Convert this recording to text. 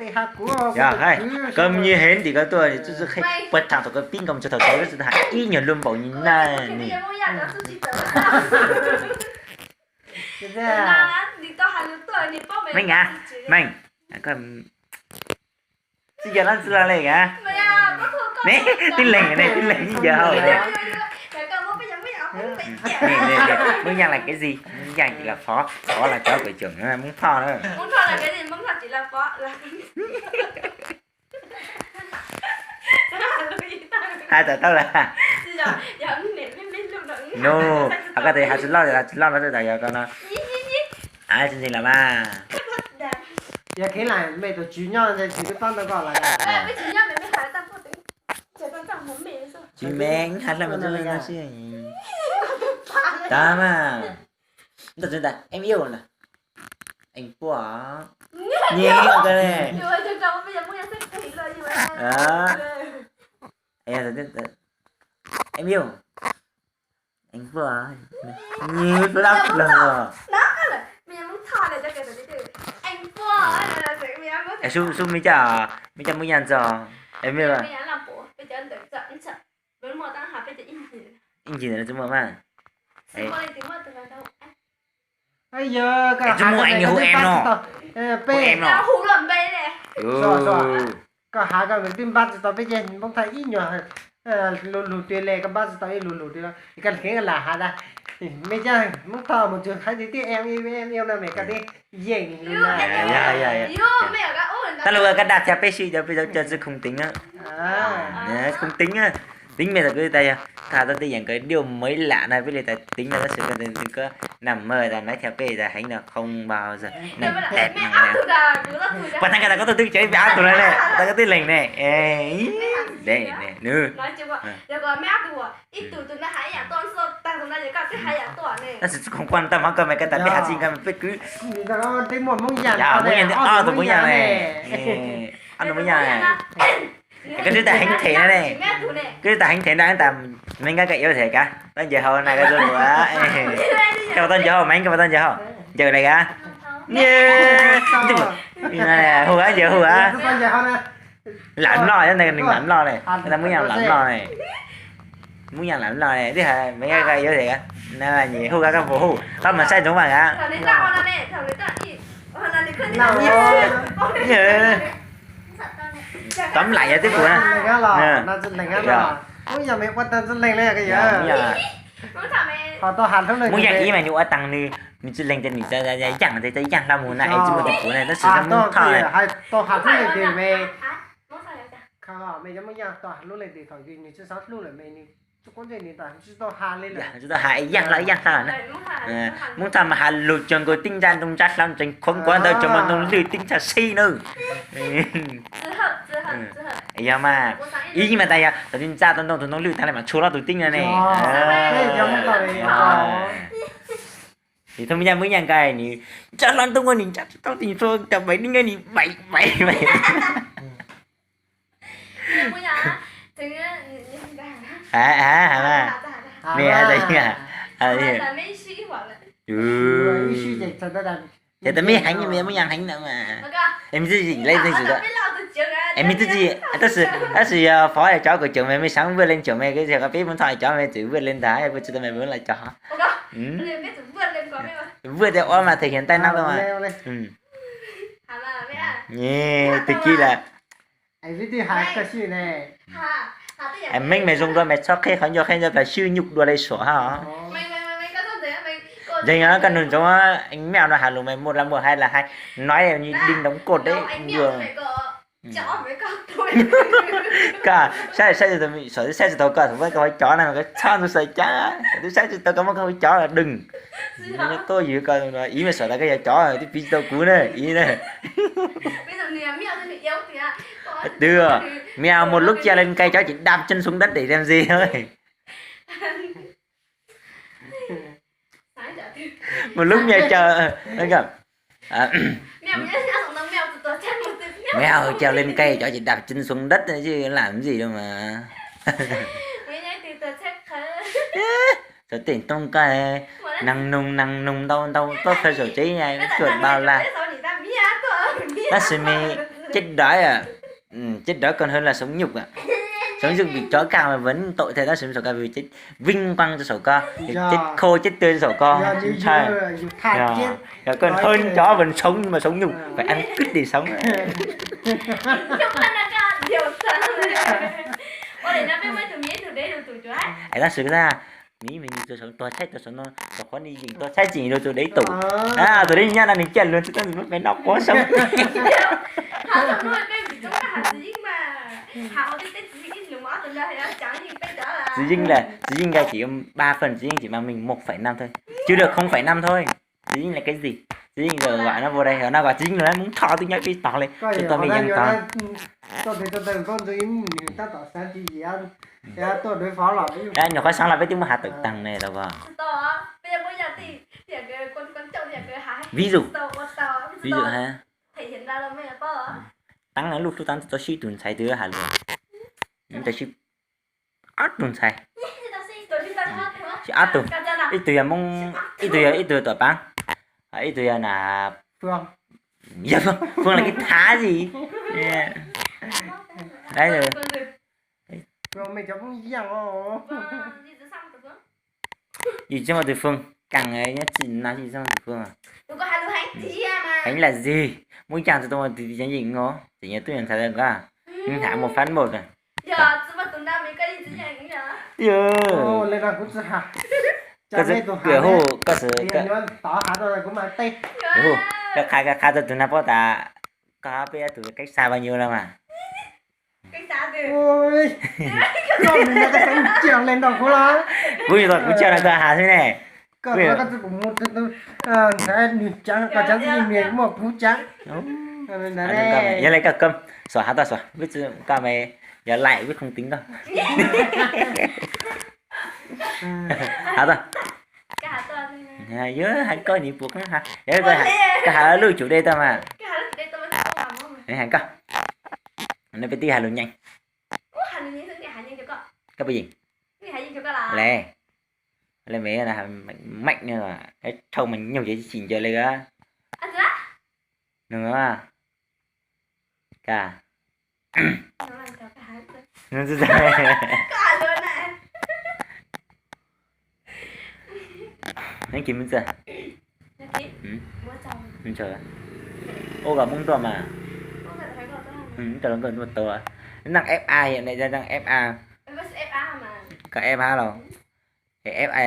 Yog, koj mus nyiag hev ntim koj tuaj, puag thaum koj pib nkaus txog thaum xaus, ib nyuag lub npaum ni na ni. Meej a, Meej, txij yog lab txij log le a. Ne, tib leeg ne, tib leeg yeej yog hauj ne. Mub Nyaaj là cái gì? Mub Nyaaj chỉ là phó, phó là cháu của trưởng, Mub Thoj na. Hais tawm tau lawm. No, hais koj tias hais tsis loj, hais tsis loj no twb tau yog ko no. Ai, tsis ntseeg los mas. Yog kheev lam mej tus tswv nyob ntawd tsis twb pab ntau koj lawm. Tsis meej, hais loj mus tsis meej no sib. Tag mas. Ntawm tsis ntawm em yêu nè. Em pua. Nyiam koj ne. Em yêu. Em pua. Nyiam pua lab los. Xub, xub mej coj, mej coj Mub Nyaaj ntxog, em pua. Ib ntsis ntawd tsis muaj mas. Yog, tsis muaj, hu em no. Hu em no. Koj has koj twb npaj tsis tau peb ceg Hmoob Thoj ib nyuag lus lus tiag le, koj npaj tsis tau ib lus lus tiag, koj kheev lam has tas mej coj Hmoob Thoj mus txog qhov tiag tiag em yêu em yêu no mej koj twb yeej lus na. Tab lus koj dag thiab peb sib cov peb cov tsis khoom teev, khoom teev, teev mej tas kuv tas yog koj has tau tej yam kws điều mới lạ na peb li tas teev no tab sis koj nam maj tas naiv thiab peb tas heev no không bao giờ naiv tes no. Puas thaij koj tas koj tuaj twb cov ib ab tug na ne, tas koj twb leeg ne. Tab sis khoom kuaj tag hov koj mas koj tas peb has txij koj mas peb kwv. Yog Hmoob Nyaaj, ob tug Hmoob Nyaaj ne. Ob tug Hmoob Nyaaj. Koj twb tas heev them na ne. Koj twb tas heev them na tas Meej nkaj koj iab them kav tau ncaws hau na koj tuaj ua. Koj puas tau ncaws hau Meej, koj puas tau ncaws hau? Ncaws lawm kav. Hu ab ncaws hu ab. Lam loj, nws lam loj ne, Hmoob Nyaaj lam loj ne. Hmoob Nyaaj lam loj ne, twb hais Meej nkaj koj iab them kav. Hu koj koj puas hu, koj mas saib ntsoov mas kav. Tóm lại yog twb puas na. Hmoob Nyaaj ib mas nws ua taag nws, nws tsis leeg ces nws yaaj hlo mus na es tsis muaj tus puav na tab sis Hmoob Thoj tsis tau has ib yaaj hlo ib yaaj hlo na. Hmoob Thoj mas has lug tsoom nkaus tib ntsa ntoo ntsa hlab ntsees khuam nkuav ntawd tsoom maum ntoo lwj tib ntsa sib nawb. Yog mas, ib mas tas yog thaum twg ntsa tau ntoo tus ntoo lwj tag lawm mas tshua loj tus tib no ne. Yog Hmoob Nyaaj, Hmoob Nyaaj nkaus nws ntsa hlo ntoo ua nws ntsa tsis tau tis txhua cov pais dib nkaus nws pais pais. Ces tau mej heev, Hmoob Nyaaj heev ntawd mas. Es mej twb tsis, tab sis, tab sis yog phó yog cov kawm coob mas mej xaav vươn lên coob mas, koj yog peb Hmoob Thoj cov mas txawm vươn lên ntag, vươn tsis tau mas vươn lawm cov. Vươn tej ua mas thể hiện tài năng tau mas. Twb kis lawm. Meej mas zoo dua mas txhob qhia qhov ncauj qhia ncauj plas swb nyuj dua li suav hab. Ntseeg os, koj nug ntsoov, mej no has lus mas muaj laj muaj hais las hais, nói như đinh đóng cột đấy. Koj saib, saib tsis tau koj, thaum muab koj hu cov na koj txhob ntxub xav cav, twb saib tsis tau koj muab koj hu cov los đừng. Tuaj ywg koj, ib mas xav tas koj yog cov twb piv tsis tau kuv na ib na. Twb, mèo một lúc trèo lên cây chó chỉ đạp chân xuống đất để làm gì thôi. Một lúc mèo trèo, mèo trèo lên cây chó chỉ đạp chân xuống đất chứ làm gì đâu mà. Txawm teem tooj koj, neeg nug neeg nug ntau ntau tuaj phaw saum tsev, chuaj bao la. Tab sis mas Chết đói à? Ừ, chết đói còn hơn là sống nhục ạ. Sống nhục bị chó cào mà vẫn tội thay, đó sống sổ coi vì chết vinh quang cho sổ coi, chết khô chết tươi cho sổ coi. Rồi, còn hơn chó vẫn sống nhưng mà sống nhục, phải ăn cứt để sống. Ê, đó sự ra, Mỹ mình tua sống tua chết tua sống nó tua khó đi dừng tua chết chỉ tua tua đấy tủ. À, tua đấy nhá, là mình chèn luôn, tôi tôi phải nọc quá sống. Tsis yeej là, tsis yeej là chỉ ba phần, tsis yeej chỉ bằng mình một phẩy năm thôi. Chưa được không phẩy năm thôi. Tsis yeej là cái gì? Tsis yeej giờ gọi nó vô đây, nó gọi tsis yeej là nó muốn thò tôi nhảy pis tọt lên. Cho tôi mình ăn tọt. Đó, nhiều khó sống là với tiếng mưa hà tự tăng này đâu có. Ví dụ. Ví dụ ha. Tán lub hlub tán tau sib tus ntxhais twg hà lus. Tau sib ob tug ntxhais. Sib ob tug. Ib tug yog Hmoob, ib tug yog, ib tug yog Tuam Pab, ib tug yog na, yog Phương là cái thá gì. Đấy rồi. Yus tsis muaj tus Phương, căng nyob tsis na, yus tsis muaj tus Phương. Heev là gì? Muaj ib cag tus tau tus cov yeem ngo, tseem yog tub yog ntxhais ko, hnav mus fab npaum na. Koj txawm, koj txawm, koj qha, koj qha rau tus na paub tas koj peb tus keeb xa bao nhiêu lawm mas. Kuv yog kuv coj no koj has xwb ne. Yog li koj, koj xav has tau xav, koj mas yog laim vib không tính koj. Has tau. Yog has koj ni puas koj has, koj has lub chủ đề tau mas. Has koj, no peb twb has lus nyeem. Koj puas yeem? Le, le me, maj, thauj mas nyuj ces tsis ncaws li. Nws, ka, nws tsis, nws tsis, ua kom Hmoob tuaj mas. Tau los nkauj tuaj tau. Naj F A yom, naj F A. Koj F A los? F A.